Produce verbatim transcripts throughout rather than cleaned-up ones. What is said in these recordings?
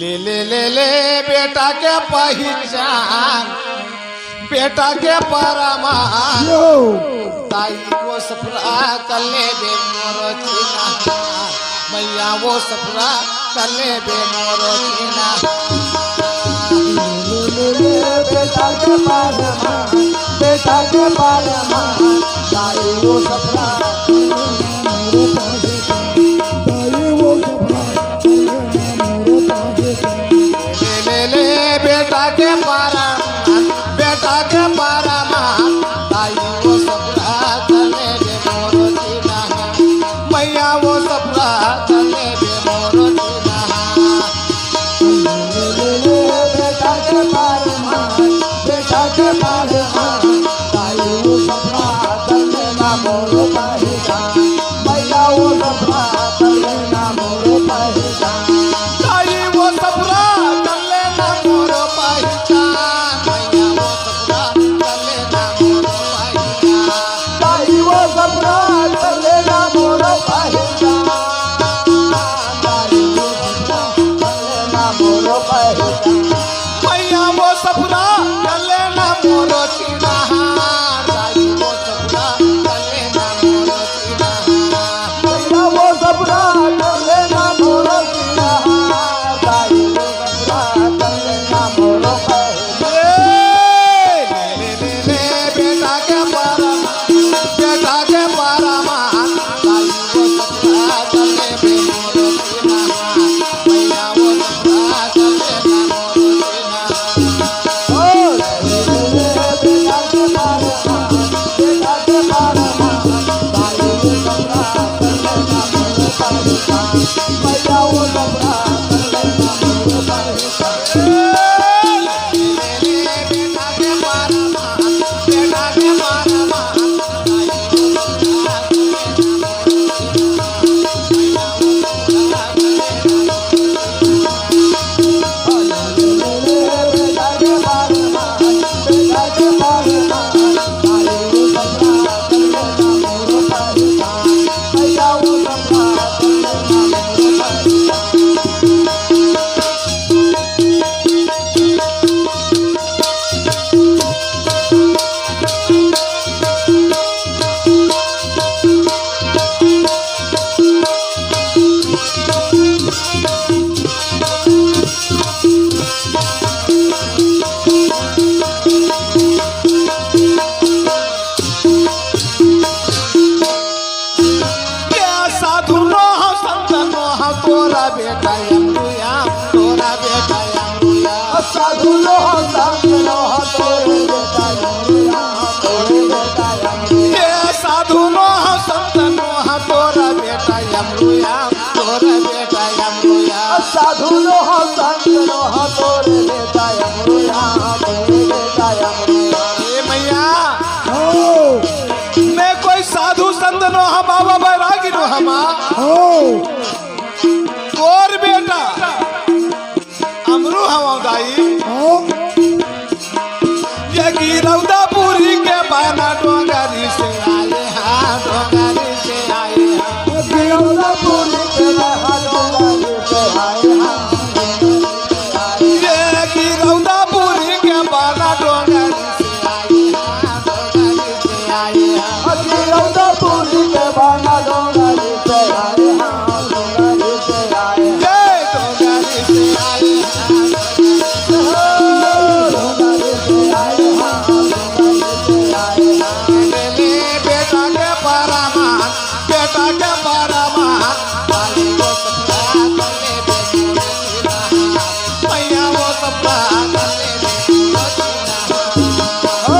ले ले ले ले बेटा के पहिचान, बेटा के परमान। यो। दाई वो सफरा कर लेबे मोरो चिन्हा, मैया वो सफरा कर लेबे मोरो चिन्हा। ले ले ले ले बेटा के परमान, बेटा के परमान, दाई वो सफरा कर लेबे मोरो चिन्हा। दाई वो सफरा कर लेबे मोरो चिन्हा। ले ले ले बेटा के परमान, बेटा के परमान, दाई वो सफरा कर लेबे मोरो चिन्हा, मैया वो सफरा कर लेबे मोरो चिन्हा। ले ले ले बेटा के परमान, बेटा के परमान, दाई वो सफरा कर लेना मोरो पहिचान, मैया वो सफरा कर लेना मोरो पहिचान। दाई वो सफरा कर लेना मोरो पहिचान, मैया वो सफरा कर लेना मोरो पहिचान। दाई वो सफरा कर लेना मोरो पहिचान, दाई वो सफरा कर लेना मोरो पहिचान। मैया वो सफरा कर लेना मोरो चिन्हा, दाई वो सफरा कर लेना मोरो चिन्हा। मैया वो सफरा कर लेना मोरो चिन्हा, दाई वो सफरा कर लेना मोरो पहिचान। ले, ले, ले, ले, बेटा के परमान, बेटा के परमान, दाई वो सफरा कर लेबे मोरो चिन्हा, मैया वो सफरा कर लेना मोरो चिन्हा। ये साधु नोहव, संत नोहव, तोरा बेटा अमरुआ, तोरा बेटा अमरुआ। साधु नोहव, संत नोहव, तोरे बेटा अमरुआ, तोरे बेटा अमरुआ। ये साधु नोहव, संत नोहव, तोरा बेटा अमरुआ, तोरा बेटा अमरुआ। साधु नोहव, संत नोहव, तोरे बेटा अमरुआ, तोरे बेटा अमरुआ। ए मैया, हो। मैं कोई साधु संत नोहव, बाबा बैरागी नोहव माँ। हो। तोर बेटा अमरू हवं दाई। हो। ये गिरौदापुरी के बाना डोंगरी से आए हाँ, डोंगरी से आए हाँ। गिरौदापुरी के बाना डोंगरी से आए हाँ। ये गिरौदापुरी के बाना डोंगरी से आए हाँ, डोंगरी से आए हाँ। गिरौदापुरी के बाना डोंगरी से आए हाँ, डोंगरी से आए हाँ। जय डोंगरी से आए हाँ, डोंगरी से आए हाँ, डोंगरी से आए हाँ। ले बेटा के परमान, बेटा के परमान, दाई वो सफरा कर लेबे मोरो चिन्हा, मैया वो सफरा कर लेबे मोरो चिन्हा। हो,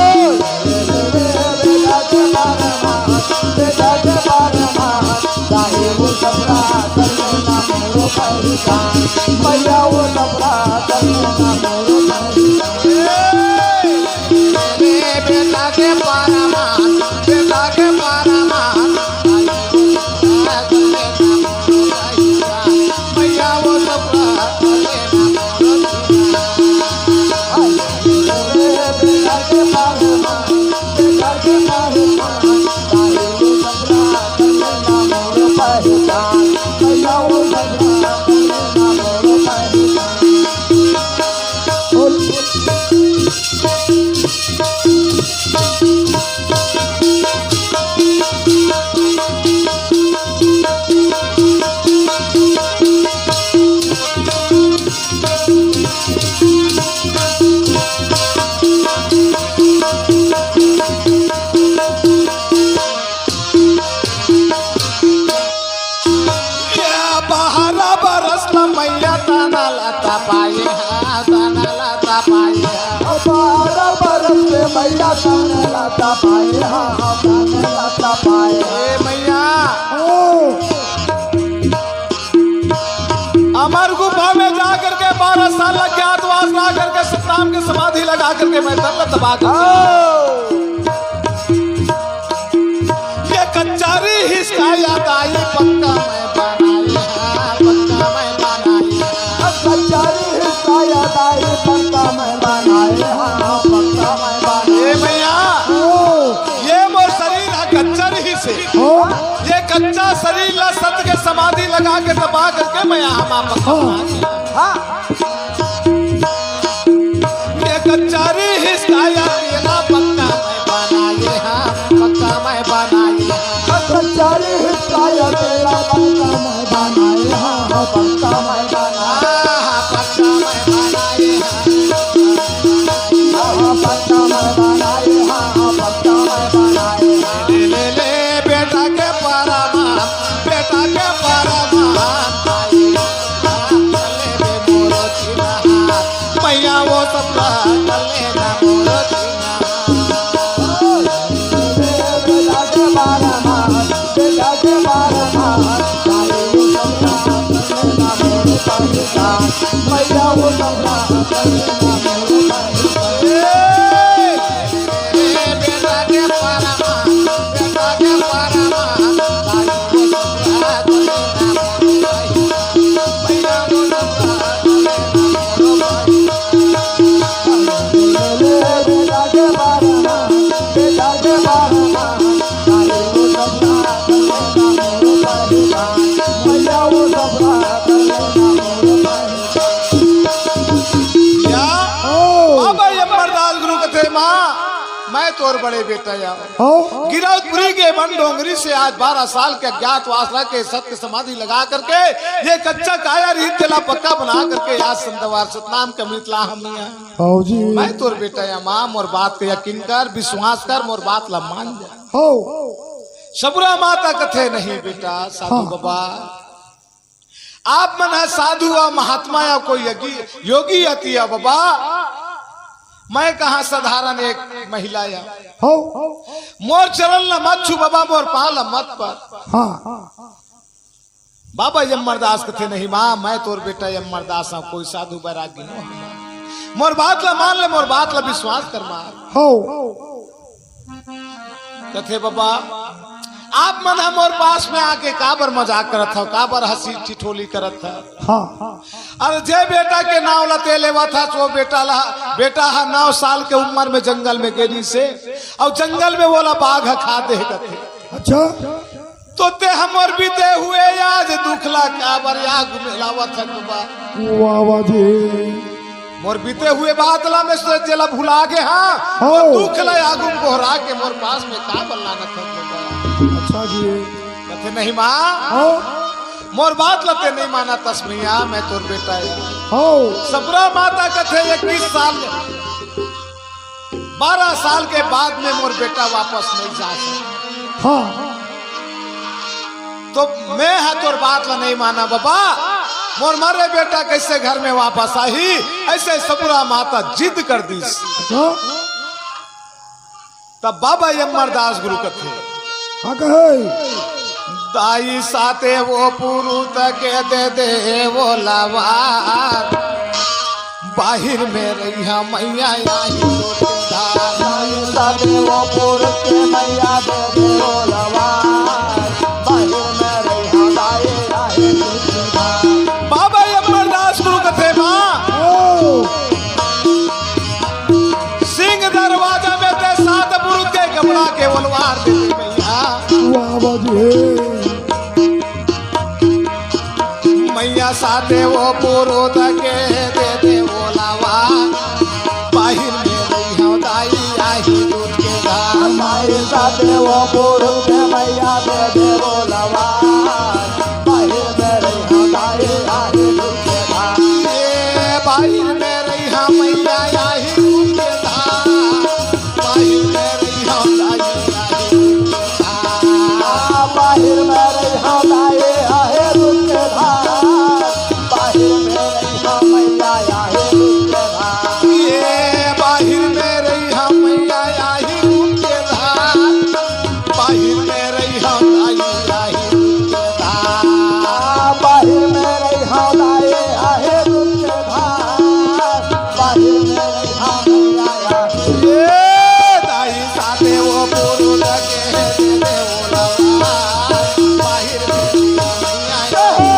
बेटा के परमान, बेटा के परमान, दाई वो सफरा कर लेना मोरो पहिचान, मैया वो सफरा कर लेना मोरो पहिचान। ए, बेटा के परमान, बेटा के परमान, मैया वो सफरा कर लेना मोरो चिन्हा। ये बारह बरस ल मैया ताना लता पाए हा, ताना लता पाए हा। बारह बरस ले मैया ताना लता पाए हा, ताना लता पाए हा। ए मैया, ओ। अमर गुफा में जा करके बारह साल अज्ञातवास रह करके सतनाम के समाधि लगा करके मैं तन तबाह कर, ये कच्चा रिहिस का याद आई, पक्का मैं बनाए हा, पक्का मैं बनाए हा। कच्चा रिहिस का याद आई, पक्का मैं बनाए हा, पक्का मैं बनाए। ए मैया, ओ। ये मोर शरीर हा कच्चा रिहिस हे। ओ। ये कच्चा शरीर ला सत के समाधि लगा के दबा करके मैं यहाँ वापस हाँ। हाँ। ये कच्चा रिहिस का याद आई, पक्का मैं बनाए हा, पक्का मैं बनाए हा। कच्चा रिहिस का याद आई, पक्का मैं बनाए हा, पक्का मैं बनाए हा, पक्का मैं बनाए हा। पक्का मैं बनाए हा, पक्का मैं बनाए हा। ले, ले, ले, बेटा के परमान, बेटा के परमान। ले, ले, मोरो चिन्हा, मैया वो सब कर लेना मोरो चिन्हा। या? ओ। बाबा यमरदास गुरु कथे, माँ, मैं तोर बड़े बेटा या। ओ। गिरौदपुरी के बन डोंगरी से आज बारह साल के अज्ञातवास रह के सत्य समाधि लगा करके ये कच्चा काया रिहिस तेला पक्का बना करके आज संतवार सतनाम के अमृत ला हम यहाँ। हव जी। मैं तोर बेटा या माँ, मोर बात के यकीन कर, विश्वास कर, मोर बात ला मान जा। हव। सबुरा माता कथे, नहीं बेटा, साधु हाँ। बाबा, आप मन ह साधु अउ महात्मा या कोई यगी-, योगी अति या बाबा, मैं कहाँ साधारण एक महिला या। हव। मोर चरण ला मत छू बाबा, मोर पाँव ला मत पर। हाँ। बाबा यमरदास कथे, नहीं माँ, मैं तोर बेटा यमरदास हूँ, कोई साधु बैरागी नो हूँ। मोर बात ला मान ले, मोर बात ला विश्वास कर माँ। हव। कथे, बाबा, आप मन ह मोर पास में आके काबर मजाक करत हव, काबर हंसी ठिठोली करत हव? हाँ। अरे जे बेटा के नाव ला ते लेवत हस, वो बेटा ला, बेटा ह नौ साल के उम्र में जंगल में गे रिहिसे, अउ जंगल में वोला बाघ ह खा दे कथे। अच्छा। तो ते हमर बीते हुए आज दुख ला काबर या घुमेलावत हस बाबा? वाह, वाह जी। मोर बीते हुए बात ला मैं सोच जेला भुला गे, हाँ, हो। वो दुख ला आगू गोहरा के मोर पास में काबर लानत हस बाबा? अच्छा जी। कथे, नहीं माँ, हो। मोर बात ला ते नहीं मानत हस मैया, मैं तोर बेटा या। हो। सबुरा माता कथे, इक्कीस साल, बारह साल के बाद में मोर बेटा वापस नहीं जा सके। हाँ। तो मैं ह तोर बात ला नहीं माना बाबा, मोर मरे बेटा कैसे घर में वापस आही, ऐसे सबुरा माता जिद कर दिस। अच्छा। तब बाबा यमरदास गुरु कथे, हाँ कहे। दाई साथे वो पुरुत के दे दे वो लवार। बाहिर में रहिहा मैया आही तोर के धार। दाई साथे वो पुरुत के मैया दे दे वो लवार। बाहिर में रहिहा दाई आही तोर के धार। बाबा यमरदास गुरु कथे माँ। ओ। सिंह दरवाजा में ते सात पुरुत के कपड़ा के ओलवार दे दे मैया। वाह, वाह जी। मैया साथे वो पुरुत के दे दे ओलवार। बाहिर में रहिहा दाई आही दूध के धार। बाहिर साथे वो पुरुत के मैया दे दे ओलवार। बाहिर में रहिहा दाई आही दूध के धार। ए बाहिर में रहिहा मैया आही दूध के धार। बाहिर में रहिहा दाई आही दूध के धार। बाहिर में रहिहा दाई आही दूध के धार। बाहिर में रहिहा मैया आही दूध के धार। ये बाहिर में रहिहा मैया आही दूध के धार। बाहिर में रहिहा दाई आही दूध के धार। बाहिर में रहिहा दाई आही दूध के धार। बाहिर में रहिहा मैया आही। ए दाई साथे वो पुरुष के दे दे ओलवा। बाहिर में रहिहा मैया आही।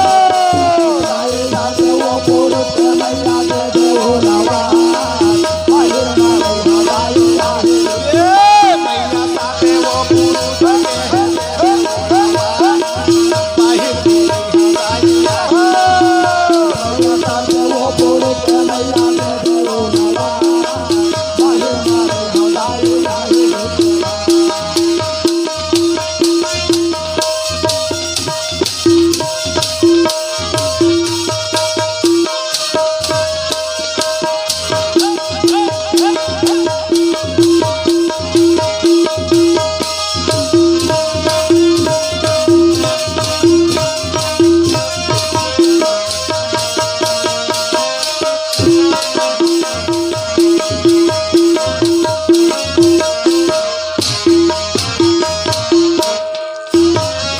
दाई साथे वो पुरुष के मैया दे दे ओलवा। बाहिर में रहिहा दाई आही। ए मैया साथे वो पुरुष के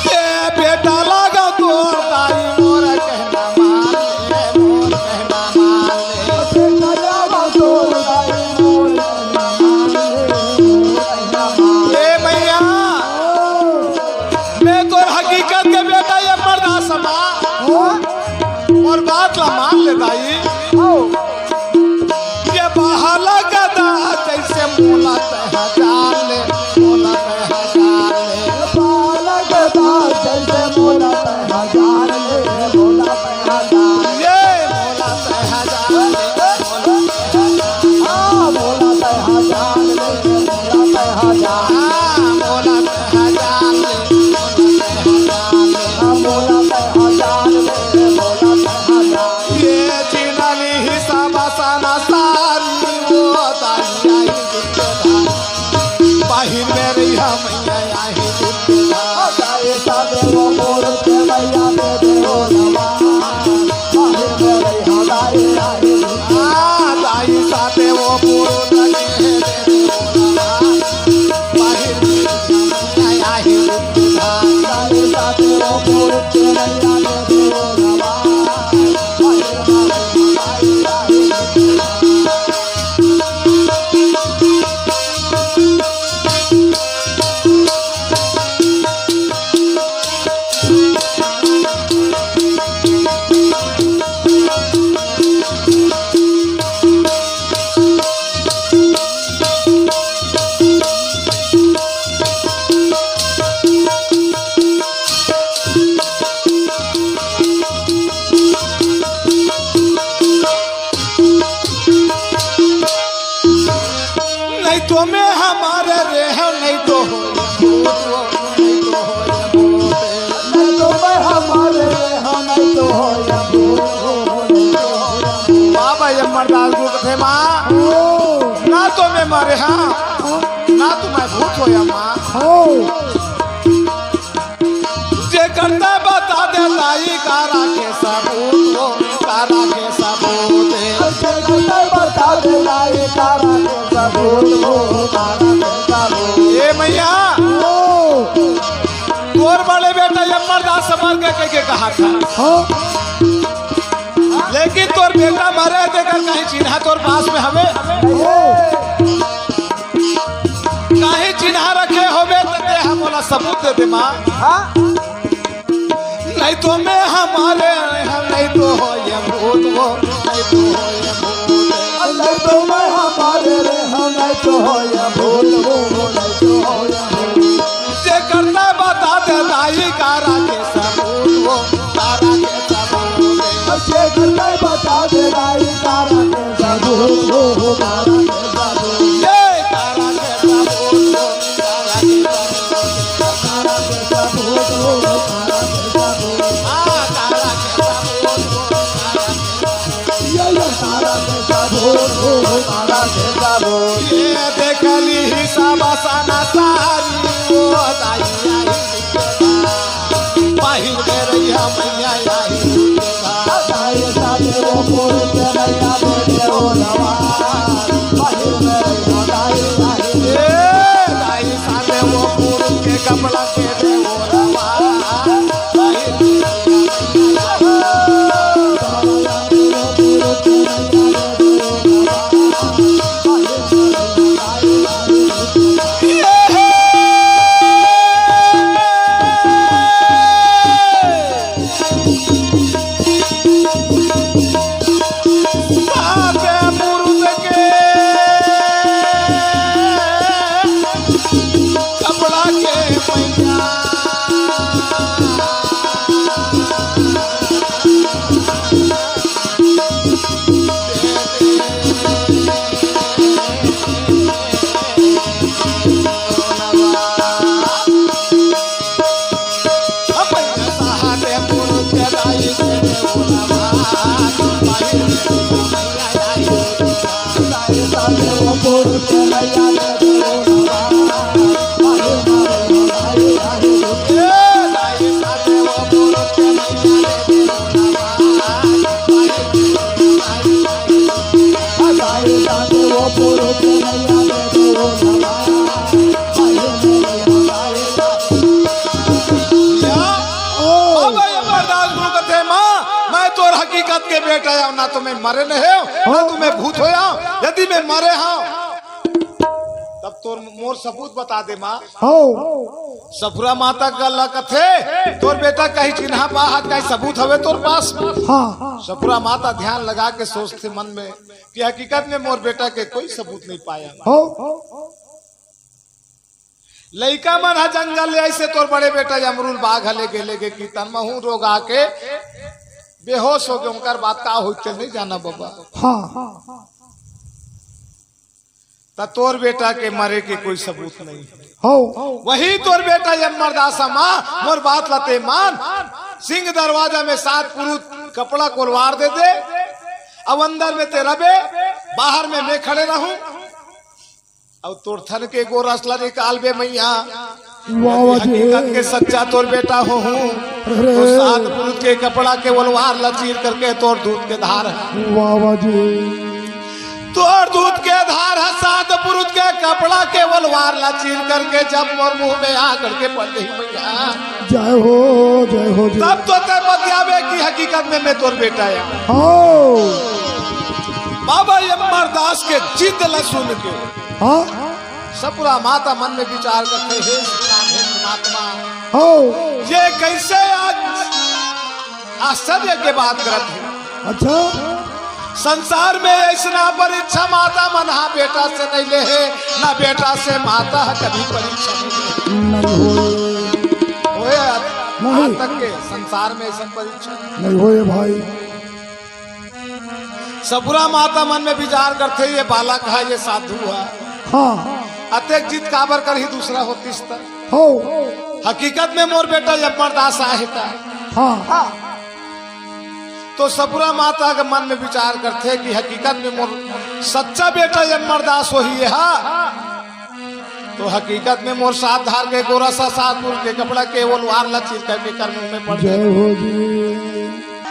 ए बेटा लगा तोर दाई मोर कहना मान ले, मोर कहना मान ले। बेटा लगा तोर दाई मोर कहना मान ले। ए मैया, मैं तोर हकीकत के बेटा ये मर्दा समा। और बात ला मान ले दाई। ये बहाला गदा जैसे मोला तह जान ले, मोला तह जान ले। बहाला गदा जैसे मोला तह जान ले, मोला तह जान ले। ये मोला तह जान ले, मोला तह जान ले। हाँ, मोला तह जान ले, मोला तह जान ले। हाँ, मोला तह जान ले, मोला तह जान ले। हाँ, मोला तह जान ले, मोला तह जान ले। ये चिनाली हिसाब साना सारी वो दाई आही दूध के धार। बाहिर में रहिहा मैया आही दूध के धार। दाई साथे वो पुरुष के मैया दे दे ओलवा। बाहिर में रहिहा दाई आही दूध के धार। हाँ, दाई साथे वो पुरुष के दे दे ओलवा। बाहिर में रहिहा मैया आही दूध के धार। दाई साथे वो पुरुष के मैया दे दे ओलवा। नहीं तो मैं हमारे रे हूँ, नहीं तो हो ये भूत, नहीं तो हो ये भूत। नहीं तो मैं हमारे रे हूँ, नहीं तो हो ये भूत, नहीं तो हो ये भूत। बाबा ये मर्दास को कथे माँ, ओ। ना तो मैं मरे हाँ, ना तो मैं भूत होया माँ। ओ। जे करता बता दे दाई कारा के सबूत हो, कारा के सबूत। जे करता बता दे दाई कारा के सबूत हो, कारा के सबूत। ए मैया, ओ। तोर बड़े बेटा ये मर्दास मर के कह के कहा था। हाँ। लेकिन तोर बेटा मरे तेकर कहीं चिन्हा तोर पास में हवे। ओ। काहे चिन्हा रखे होबे त दे हम ओला सबूत दे दे माँ। हाँ? नहीं तो मैं हमारे, नहीं तो हो ये भूत वो, नहीं तो हो ये भूत। नहीं तो मैं हमारे रे, हाँ, नहीं तो हो ये भूत वो, नहीं तो हो ये भूत। जे करता बता दे दाई कारा के सबूत वो, कारा के सबूत। जे करता बता दे दाई कारा के सबूत वो, कारा के सबूत। ये कारा के सबूत वो। तारा से सबूर, तारा से सबूर। ये देखली ही सब सना सारी, ओ दाई आई। बाहिर में रहिया मैया आई। दाई साथे वो पुरुष के नैया में देवो नवा। बाहिर में रहिया दाई आई। ए दाई साथे वो पुरुष के कपड़ा के देवो नवा। कपड़ा के मैया। अब ये बर्दाश्त गुरु कथे, माँ, मैं तोर हकीकत के बेटा आंव, ना तो मैं मरे नहे हों, ना तो मैं भूत होय आंव। यदि मैं मरे हों, तब तोर मोर सबूत बता दे, माँ। हो। सफुरा माता का ला कथे, तोर बेटा कहीं चिन्हा पाहत, कहीं सबूत हवे तोर पास? हाँ। सफुरा माता ध्यान लगा के सोचथे मन में कि हकीकत में मोर बेटा के कोई सबूत नहीं पाया। हो। लइका मन ह जंगल ले आइसे, तोर बड़े बेटा अमरूल बाघ ह लेगे, लेगे कि तन महूं रोग आके बेहोश होगे, ओकर बाद का होइस तेला नहीं जाना बबा। हाँ। त तोर बेटा के मरे के कोई सबूत नहीं हे। हो। वही तोर बेटा अमरदास, माँ, मोर बात ला ते मान। सिंह दरवाजा में सात पुरुत कपड़ा कोलवार दे दे, अब अंदर में ते रबे, बाहर में मैं खड़े रहूं। अउ तोर थन के गोरस ला निकालबे मैया। वाह, वाह जी। हकीकत के सच्चा तोर बेटा होहूं। अरे। तो सात पुरुत के कपड़ा के वलवार ला चीर करके तोर दूध के धार हे। वाह, वाह जी। तोर दूध के धार हे, सात पुरुत के कपड़ा के वलवार ला चीर करके जब मोर मुंह में आ करके पड़ गई मैया। जय हो, जय हो जी। तब तो ते बतियाबे कि हकीकत में मैं तोर बेटा आंव। हो। बाबा अमरदास के जिद ला सुन के हाँ। सफुरा माता मन में विचार करथे, हे सतनाम, हे परमात्मा। हो। ये कइसे आज आश्चर्य के बात करत हे? अच्छा। संसार में अइसना परीक्षा माता मन हा बेटा से नहीं ले हे, ना बेटा से माता हा कभी परीक्षा नहीं ले हे। नहीं होय। होय, आज नहीं। तक के संसार में अइसन परीक्षा नहीं होय भाई। सफुरा माता मन में विचार करथे, ये बालक हे, ये साधु हे। हाँ। अतेक जिद काबर करही दूसरा होतिस त। हो। हकीकत में मोर बेटा अमरदास आहे त। हाँ। हाँ। तो सफुरा माता के मन में विचार करथे कि हकीकत में मोर सच्चा बेटा अमरदास होही, हाँ। तो हकीकत में मोर सात धार के गोरस हा, सात पुरुत के कपड़ा के वलवार ला चीर करके कर मुंह में पड़ गई। जय हो जी।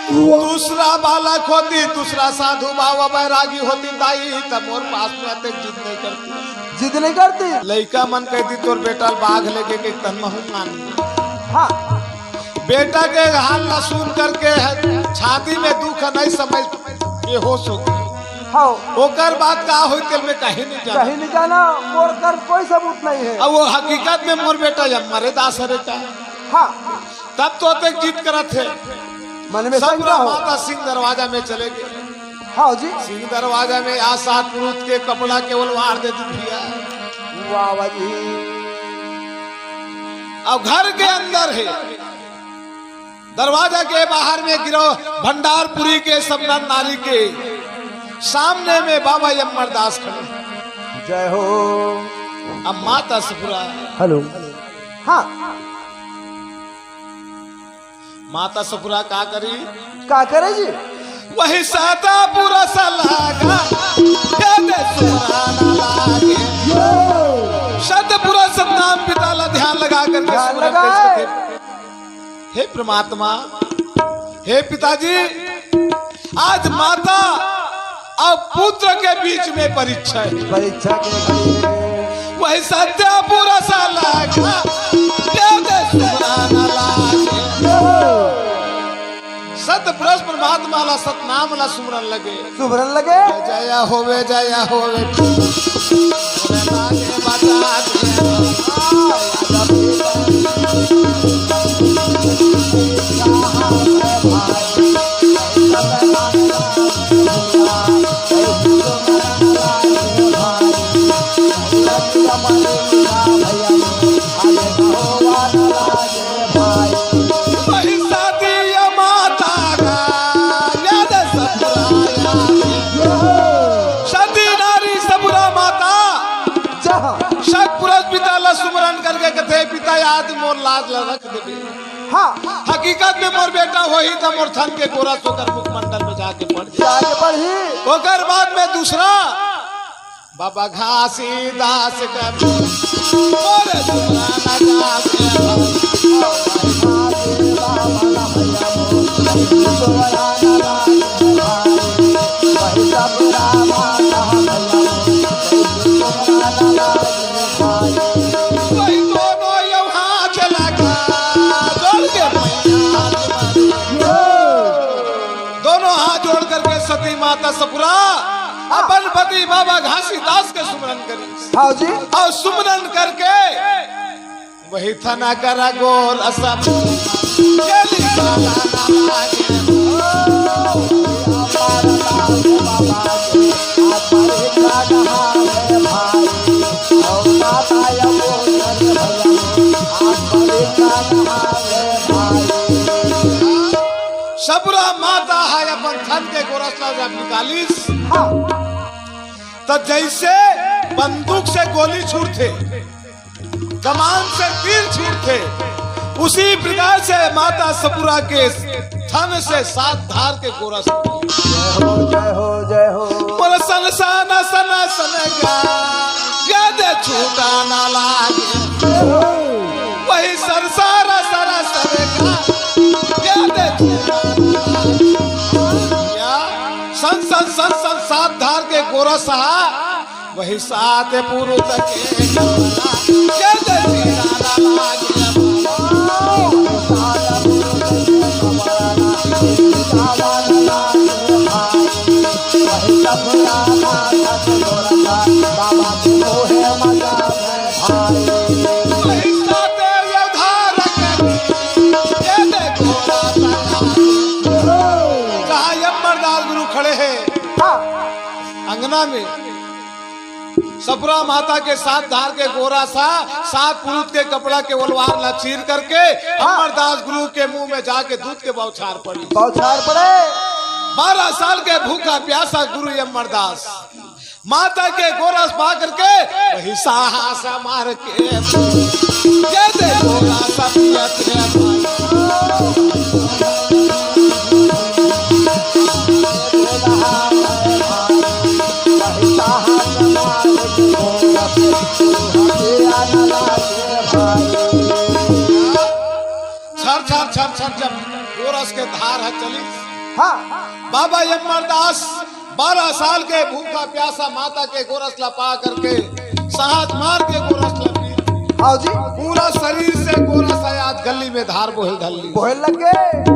वाह। दूसरा बालक होतिस, दूसरा साधु बाबा बैरागी होतिस दाई, त मोर पास में अतेक जिद नहीं करतिस। जिद नहीं करतिस। लइका मन कहितिस तोर बेटा ल बाघ लेगे कि तन महूं मान। हाँ। बेटा के हाल ला सुन करके छाती में दुख नहीं समझ, बेहोश हो गई। हाँ। ओकर बाद का होइस तेला मैं कहीं नहीं जाना। कहीं नहीं जाना, ओकर कोई सबूत नहीं हे। अब वो हकीकत में मोर बेटा अमरदास हरे का। हाँ। तब तो अतेक जिद करत हे। मन में सफुरा माता सिंह दरवाजा में चले गे। हाँ जी। सिंह दरवाजा में आ सात पुरुत के कपड़ा के वलवार दे दिस भैया। वाह, वाह जी। अब घर के अंदर हे। दरवाजा के बाहर में गिरो भंडारपुरी के सब नर नारी के सामने में बाबा अमरदास खड़े। जय हो। अब माता सफुरा। हेलो। हाँ। माता सफुरा का करी? का करे जी? वही साता पूरा साला सुमरन लगा। कइसे कथे, हे परमात्मा, हे पिताजी, आज माता अउ पुत्र के बीच में परीक्षा हे। परीक्षा के लिए। वही सत्य पुरुष लगा, ये दे सुमरन लागे। सत पुरुष परमात्मा ला, सतनाम ला सुमरन लगे। सुमरन लगे। जय होवे, जय होवे। वही सती माता का याद सपुराया। सती नारी सपुरा माता। जहाँ। सत पुरुष पिता ला सुमरन करके कथे, पिता, आज मोर लाज ला रख देबे। हाँ। हकीकत में मोर बेटा होही त मोर थन के गोरस ओकर मुखमंडल में जाके पड़ जाए। जाके पड़ही। ओकर बाद में दूसरा बाबा घासीदास के मोर सुमरन गावे। वही दोनों यौ हाथ लगा जोड़ के मैया। दोनों हाथ जोड़ करके सती माता सपुरा अपन पति बाबा घासीदास के सुमरन करी। हाँ जी। अउ सुमरन करके वही थन कर गोरस ये निकाला ना लागे। सपुरा माता हे अपन थन के गोरस ला जब निकालिस, हाँ। त जइसे बंदूक से गोली छूटथे, कमान से तीर छूटथे, उसी प्रकार से माता सपुरा के थन से सात धार के गोरस। जय हो, जय हो, जय हो। मोर सन सन सन सन गा, यदि छूटा ना लागे। वही सर सर सर सर गा, यदि छूटा ना लागे। या सन सन सन सन सात धार के गोरस हा, वही सात पुरुष के कपड़ा, जय जय श्री राधा लागे। वही सात अवतार के, ये देखो राधा। जहाँ यमराज गुरु खड़े हैं, हाँ। अंगना में सपुरा माता के सात धार के गोरस हा, सात पुरुष के कपड़ा के ओलवार ला चीर करके हाँ। अमरदास गुरु के मुंह में जाके दूध के बौछार पड़ी। बौछार पड़े। बारह साल के भूखा प्यासा गुरु अमरदास माता के गोरस पा करके वही साहस मार के ये दे गोरस पियत रे भाई। छर छर छर छर जब गोरस के धार ह चली। हाँ। बाबा अमरदास बारह साल के भूखा प्यासा माता के गोरस ला पा करके साहस मार के गोरस ला पी। हाँ जी। पूरा शरीर से गोरस है, आज गली में धार बोहल धर ली। बोहल लग गए।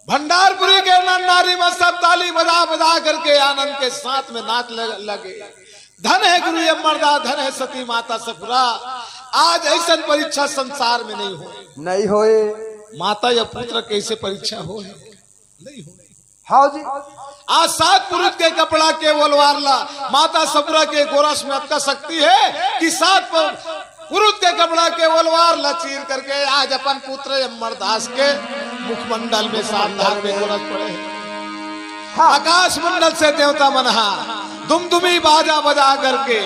भंडारपुरी के नर नारी मन सब ताली बजा बजा करके आनंद के साथ में नाच लग-, लगे। धन है गुरु अमरदास, धन है सती माता सपुरा। आज ऐसन परीक्षा संसार में नहीं होय। नहीं होय। माता या पुत्र के ऐसे परीक्षा होय? नहीं होय। हाँ जी। आज सात पुरुष के कपड़ा के ओलवार ला माता सपुरा के गोरस में अतका शक्ति है कि सात प-, पुरुष के कपड़ा के ओलवार ला चीर करके आज अपन पुत्र अमरदास के मुखमंडल में सात धार के गोरस पड़े हैं। हाँ। आकाश मंडल से देवता मन हा दुमदुमी बाजा बजा करके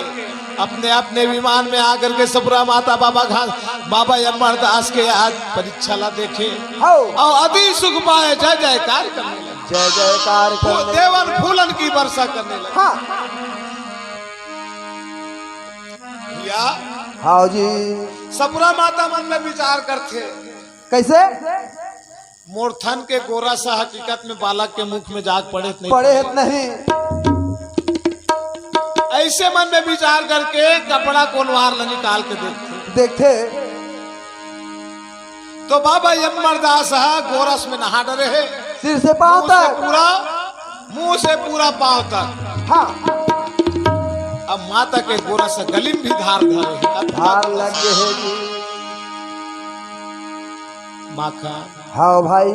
अपने अपने विमान में आकर के सपुरा माता बाबा घास, बाबा अमरदास के आज परीक्षा ला देखे। हाँ। अउ अति सुख पाए, जय जयकार करने लगे। जय जयकार वो करने देवन फूलन की वर्षा करने लगे। हाँ। या हाँ जी। सपुरा माता मन में विचार करथे। कैसे? मोर थन के गोरस ह हकीकत में बालक के मुख में जाके पड़े त नहीं। पड़े त नहीं। ऐसे मन में विचार करके कपड़ा कोलवार ल निकाल के देखथे। देखथे। तो बाबा यमरदास ह गोरस में नहा डरे हे। सिर से पाँव तक। पूरा, मुंह से पूरा पाँव तक। हाँ। अब माता के गोरस गली में भी धार धरे हे। अब धार लग गे हे जी। माखन। हाँ भाई।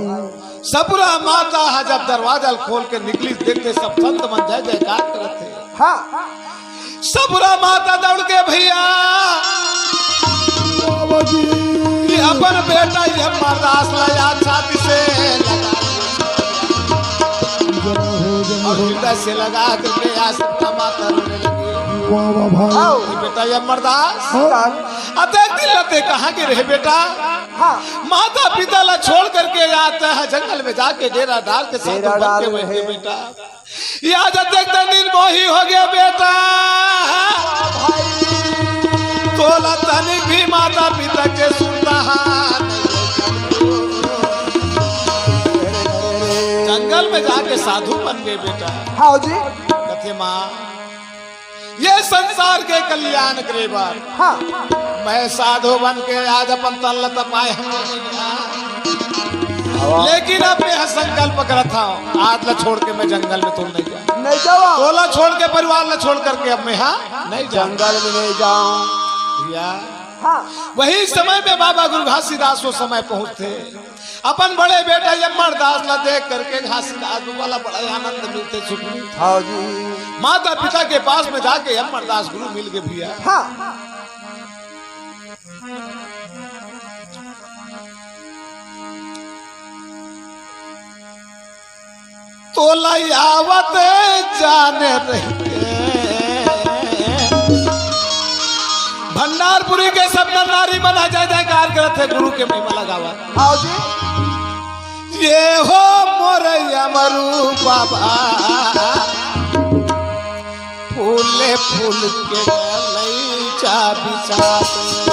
सपुरा माता ह जब दरवाजा ल खोल के निकली, देखथे सब संत मन जय जयकार करत हे। हाँ। सपुरा माता दौड़ के भैया, बाबा जी। ये अपन बेटा यमरदास ला याद छाती से लगा। जय हो, जय हो। और हृदय से लगा के आस माता रोने लगी। वाह, वाह, भाई। आओ। ये बेटा यमरदास। हाँ। अब देख दिन लते कहाँ के रहे बेटा? हाँ। माता पिता ला छोड़ करके आता है जंगल में जाके डेरा डाल के साधु डेरा बन के डाल बैठे रहे। बेटा। या जब तक तनिन मोही हो गया बेटा, तोला तनिक भी माता पिता के सुनता है। जंगल में जाके साधु बन गए बेटा। हाँ जी। कथे माँ, ये संसार के कल्याण करे बर हाँ। मैं साधु बन के आज अपन तन ल तपाए हंव। लेकिन अब मैं संकल्प करत हंव, आज ल छोड़ के मैं जंगल में तो नहीं जाऊँ। नहीं जाऊँ। तोला छोड़ के, परिवार ल छोड़ करके अब मैं हाँ नहीं जाऊँ। जंगल में नहीं जाऊँ। या हाँ। वही समय में बाबा गुरु घासीदास वो समय पहुंचथे। अपन बड़े बेटा यमरदास ला देख करके घासीदास बाबा ला बड़ा आनंद मिलथे, सुख मिलथे। हाँ जी। माता पिता के पास में जाके यमरदास गुरु मिल गए भैया। हाँ। तोला आवत जाने रहिते। भंडारपुरी के सब नर नारी मन जय जयकार करत हे, गुरु के महिमा ल गावत। आओ जी। ये हो मोर यमरू बाबा, फूले फूल के गलैचा बिछा दे।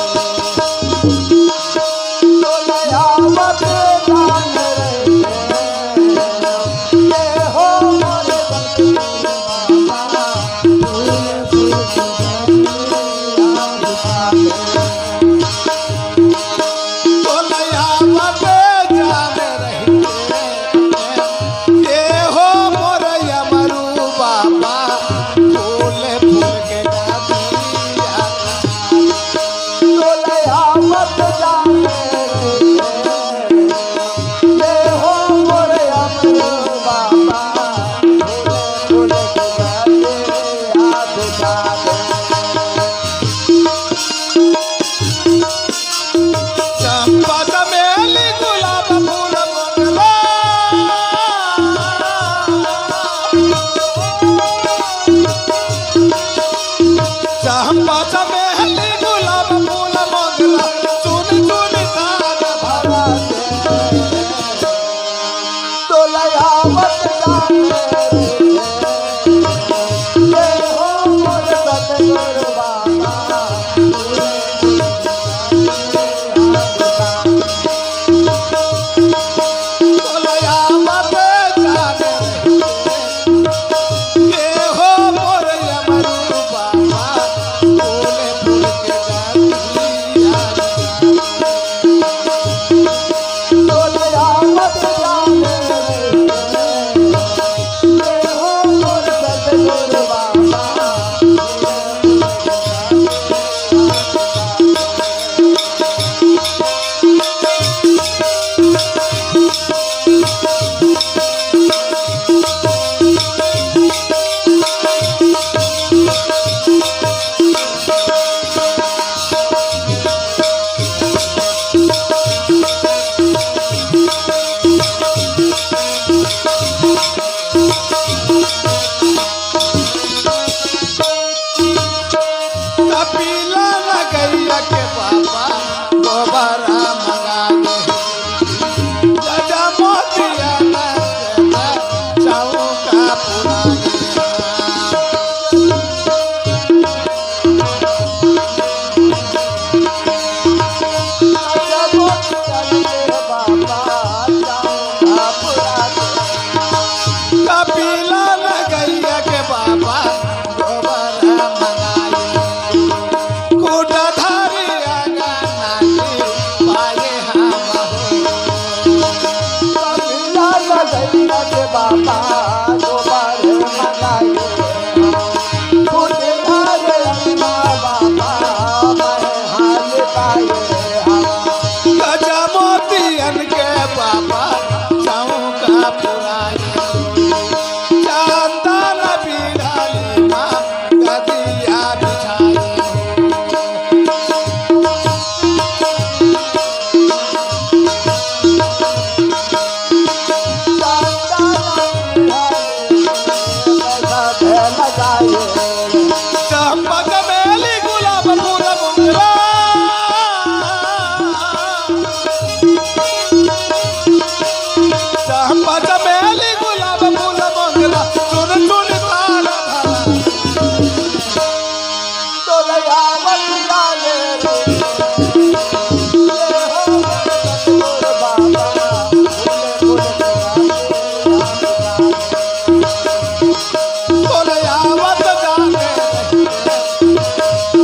तोले आवत जाने रहिते,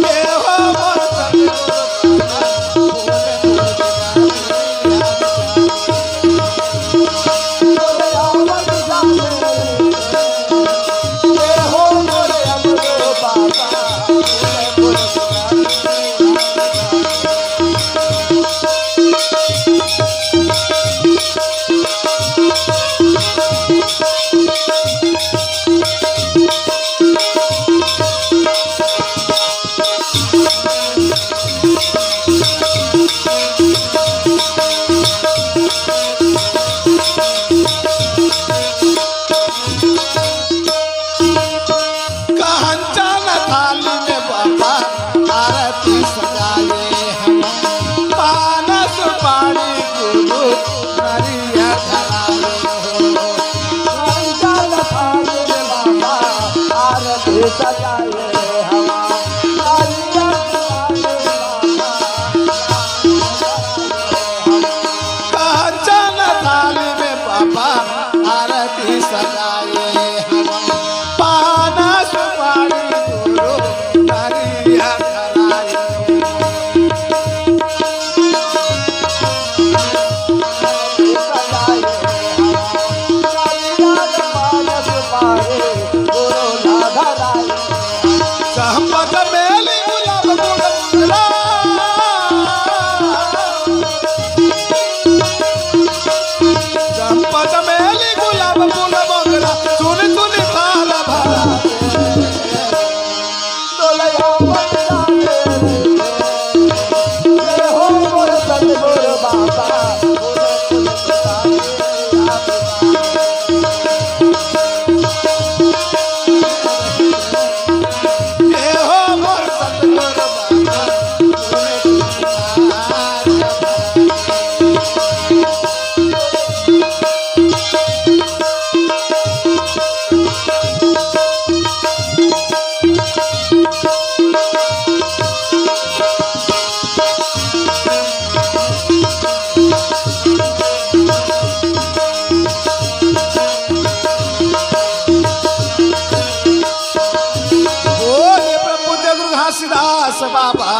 ए हो मोर सतगुरु बाबा, तोले मोर कांचन थाली में बाबा आरती सजाए हम, पान सुपारी गुरु नरिया धराए हो। कांचन थाली में बाबा आरती सजाए हम, नरिया धराए हो। कांचन थाली में बाबा आरती सजाए हम, पान सुपारी गुरु नरिया धराए। चंपा चमेली गुलाब फूल मोगरा। चंपा चमेली गुलाब फूल मोगरा, चुन चुन थाल भरा। बोले प्रभु जय गुरु घासीदास बाबा